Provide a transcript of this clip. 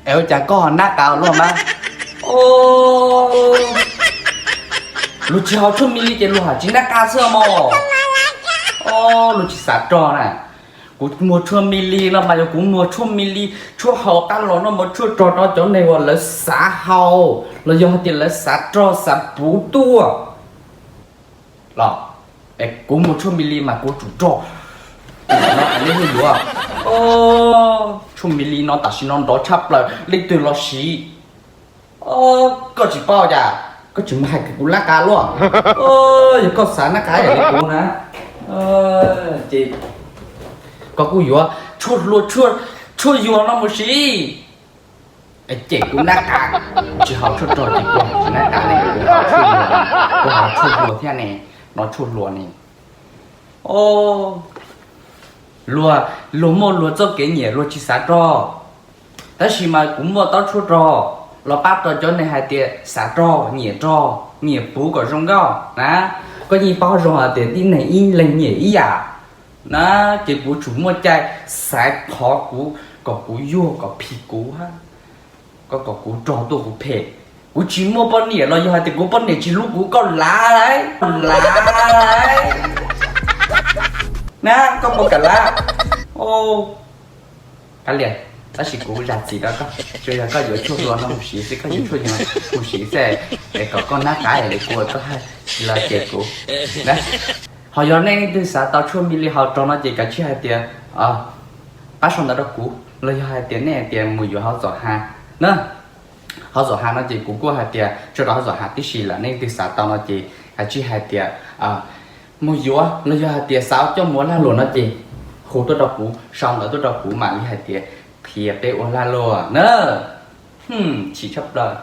Es ua cas koj ho nab qa luaj mas? Luag tsis haus tshuaj mi li ces luag ham tsis nab qa xwb mog. Luag tsis xav rog na. Kuv muag tshuaj mi li no mas yog kuv muag tshuaj mi li, tshuaj haus qab los no mas tshuaj rog rau cov neeg uas lawv xav haus los yog hais tias lawv xav rog xav puv tuaj los. Es kuv muag tshuaj mi li mas kuv tsum rog. Tshuaj mi li no tam sim no nrov tshaj plaws, leej twg los siv. Koj tsis paub cas? Koj tsis mus hais kuv nab qa luaj. Yog koj xav nab qa yam li kuv na, ces koj kuj yuav tshuaj hlua, tshuaj yuag no mus siv. Ces kuv nab qa, tsis haus tshuaj rog ces kuv tsis nab qa li, kuv haus tshuaj hlua, kuv haus tshuaj hlua thiab ne, no tshuaj hlua ne. Luag, luag muaj luag txoj kev nyiam luag tsis xav rog, tab sis mas kuv muaj taub tshuaj rog los pab rau cov neeg hais tias xav rog, nyiam rog, nyiam puv kom zoo nkauj na. Koj yeej paub zoo hais tias tib neeg ib leeg nyiam ib yam na, ces kuv tsum muaj cai xaiv qhov kuv kom kuv yuag kom phim kuv, koj kom kuv rog tuaj kuv phem. Kuv tsis muaj poj niam los yog hais tias kuv poj niam tsis hlub kuv, koj lav lauj, lav lauj na, koj puas kam lav? Kav liam, tab sis kuv zam txim rau koj, tsuas yog koj yuav tshuaj hlua no mus siv xwb, koj yuav tshuaj hlua mus siv xwb, es kom koj nab qa li kuv, koj tsis los cem kuv. Ho yog nej leej twg xav tau tshuaj mi li haus rog no ces kav tsij hais tias pab sau ntawv rau kuv los yog hais tias nej hais tias mus yuav hauv Zom Has na. Hauv Zom Has no ces kuv kuj hais tias tso rau hauv Zom Has tib si lawm, nej leej twg xav tau no ces kav tsij hais tias mus yuav los yog hais tias xav coj mus ua lag luam no ces hu tuaj rau kuv, sau ntawv tuaj rau kuv mam li hais tias qhia peb ua lag luam na. Chim tshaj plaws.